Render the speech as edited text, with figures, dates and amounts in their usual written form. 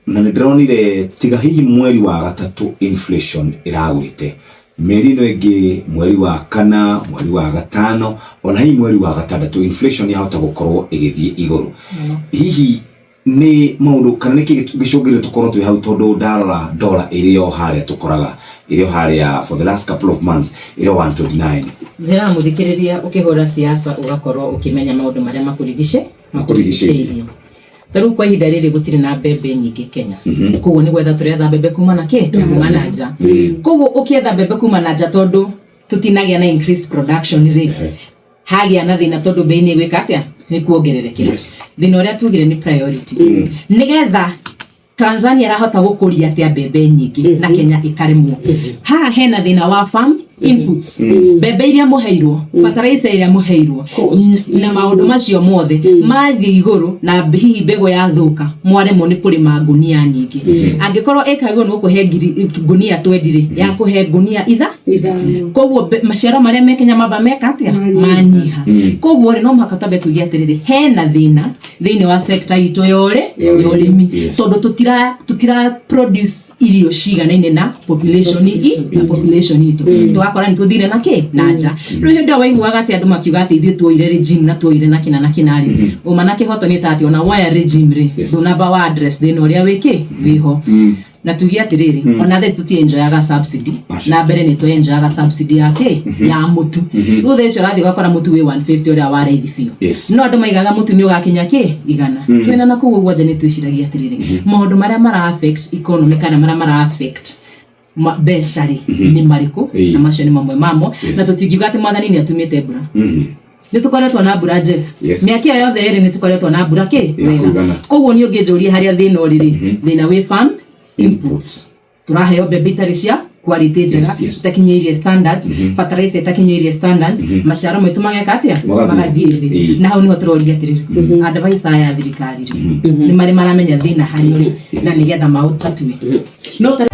Na nĩ ndĩronire tiga hihi mweri wa gatatũ inflation ĩragwĩte, mĩeri ĩno ĩngĩ, mweri wa kana, mweri wa gatano, ona hihi mweri wa gatandatũ, inflation yahota gũkorwo ĩgĩthiĩ igũrũ. Hihi nĩ maũndũ kana nĩ kĩ gĩcũngĩrĩria tũkorwo twĩ hau? Tondũ ndarora dollar ĩrĩ o harĩa tũkoraga, ĩrĩ o harĩa for the last couple of months ĩrĩ o 129. Njĩraga mũthikĩrĩria, ũkĩhũra siasa ũgakorwo ũkĩmenya maũndũ marĩa makũrigicĩirie. Ta rĩu kwa ihinda rĩrĩ gũtirĩ na mbembe nyingĩ Kenya, koguo nĩ gwetha tũretha mbembe kuma na kĩ kuma na nja. Koguo ũkĩetha mbembe kuma na nja, tondũ tũtinagĩa na increased production rĩ, hagĩa na thĩna, tondũ mbei nĩ ĩgwĩka atĩa? Nĩ kuongererekera. Thĩna ũrĩa tugire nĩ priority, nĩgetha Tanzania ĩrahota gũkũria atĩa mbembe nyingĩ na Kenya ĩkarĩmwo? Haha hena thĩna wa farm inputs, mbembe iria mũheirwo, fertilizer ĩrĩa mũheirwo. Cost. Na maũndũ macio mothe mathiĩ igũrũ, na hihi mbegũ yathũka, mwaremwo nĩ kũrĩma ngunia nyingĩ. Angĩkorwo ĩka igũrũ nĩ gũkũhe ngiri ngunia 20 rĩ, ya kũhe ngunia itha 5. Koguo maciaro marĩa me Kenya mamba meka atĩa? Manyiha. Manyiha. Koguo rĩ, no mũhaka twambe tuge atĩrĩrĩ, hena thĩna thĩinĩ wa sector itũ ya ũrĩmi, tondũ tũtira produce irio ciganaine na population itũ, tũgakora nĩ tũthire na kĩ na nja. Rĩu hĩndĩ ĩyo waiguaga atĩ andũ makiuga atĩ ithuĩ tuoire regime na tuoire na kĩna na kĩna rĩ, ũma na kĩhoto nĩ ta atĩ ona woya regime rĩ, ndũnamba wa address thĩna ũrĩa wĩkĩ wĩho. Na tuge atĩrĩrĩ, ona thaa ici tũtienjoyaga subsidy. Aca. Na mbere nĩ twenjoyaga subsidy ya kĩ ya mũtu. Rĩu thaa ici ũrathiĩ ũgakora mũtu wĩ 150, ũrĩa wa raithi biũ. No andũ maigaga mũtu nĩ ũgakinya kĩ 100. Twĩna na kũu ũguo nja nĩ twĩciragia atĩrĩrĩ, maũndũ marĩa mara affect economy kana marĩa mara affect mbeca rĩ, nĩ marĩkũ? Na macio nĩ mamwe mamo. Na tũtingiuga atĩ mwathani nĩ atumĩte mbura. Nĩ tũkoretwo na mbura, Jeff. Mĩaka ĩyo yothe ĩrĩ nĩ tũkoretwo na mbura kĩ Ya wega. kũigana. Koguo nĩ ũngĩnjũria harĩa thĩna ũrĩ rĩ, thĩna wĩ farm inputs. Tũraheo mbembe itarĩ cia quality njega, itakinyĩirie standards, fertilizer itakinyĩirie standards, maciaro maitũ mageka atĩa? Magathiĩ. Magathiĩ thĩ. Na hau nĩho tũroria atĩrĩrĩ, advisor aya a thirikari rĩ, nĩ marĩ maramenya thĩna harĩa ũrĩ na nĩgetha maũtatue? No ta